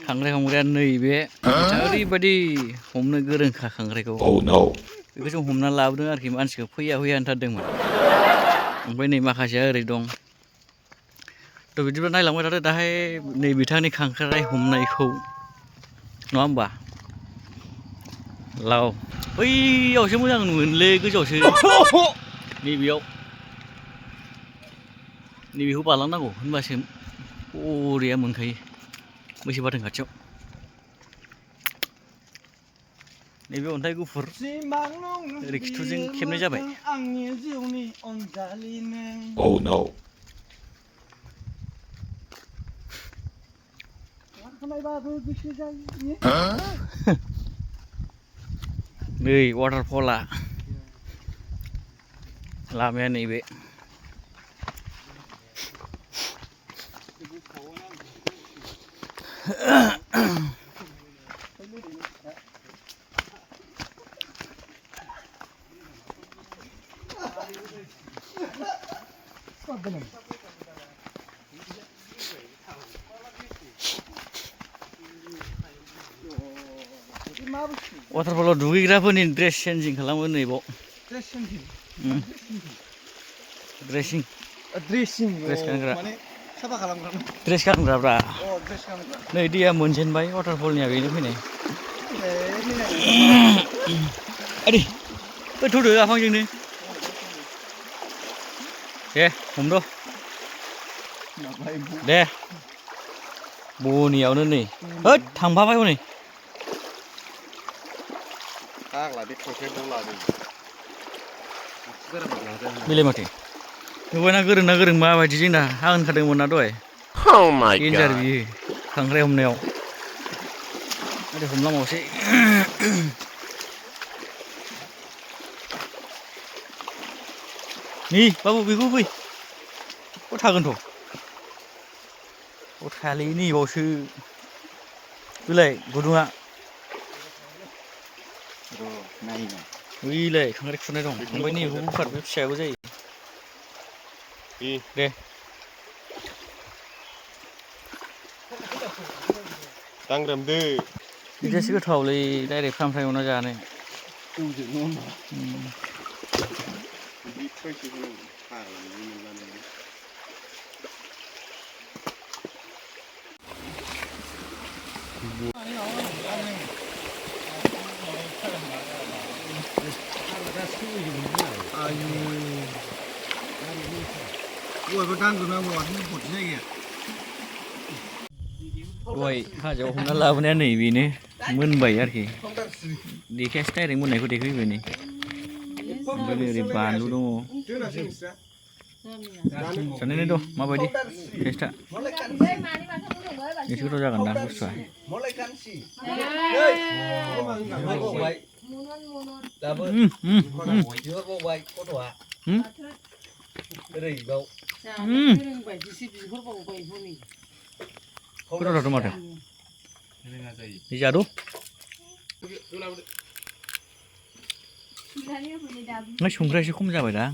खांख्राइ हमग्राया नैबे ओरैबायदि हमनो गोरोंखा खांख्राइखौ बेखौ जों हमना लाबोदों आरोखि मानसिखौ फैया होनथारदोंमोन ओमफ्राय नै माखासेया ओरै दं थ' बिदिब्ला नायलांबाय थादो दाहाय नै बिथांनि खांख्राइ हमनायखौ नङा होमबा लाव बैयावसो मोजां मोनलै गोजौआवसो नैबेखौ बारलांनांगौ होनबासो बरिया मोनखायो मैसो बाथोन खाथियाव नैबे अन्थाइ गुफुर ओरै खिथुजों खेबनाय जाबाय नै वाटारफला लामाया नैबे वाटारफलाव दुगैग्राफोरनि ड्रेस चेन्जिं खालामो नैबाव ड्रेसिं ड्रेस गानग्राब्रा नै दैया मोनजेनबाय वाटारफलनिया बेनो फैनाय आदै थौदो आफांजोंनो दे हमद' दे बनियावनो नै होद थांफाबाय हनै बेलाय माथो नुबायना गोरों ना गोरों माबायदि जोंना आं होनखादोंमोन ना दहाय डेन्जार बियो खांख्राइ हमनायाव आरो हमलांबावसै नै बाबु बेखौ फै बेयाव थागोनथ' बेयाव थायालै नैबावसो बेलाय गुदुङा बैलाय खांख्राइ खुरनाय दं ओमफ्राय नैबेखौ बोखार बे फिसायाबो जायो दे दांग्रोमदो बिदियासो गोथावलै डाइरेक्ट फ्राम फ्राम एवना जानो दहाय हाजोआव हमना लाबोनाया नै बेनो मोनबाय आरोखि देखायासै डाइरेक्ट मोननायखौ देखायफैबाय नै ओमफ्राय ओरै बानलु दङ जानायनाय दं माबायदि टेस्टआ एसे गोथाव जागोन दां बुस्थुआ गोथावथार माथो जादु संख्रिया एसे खम जाबाय दा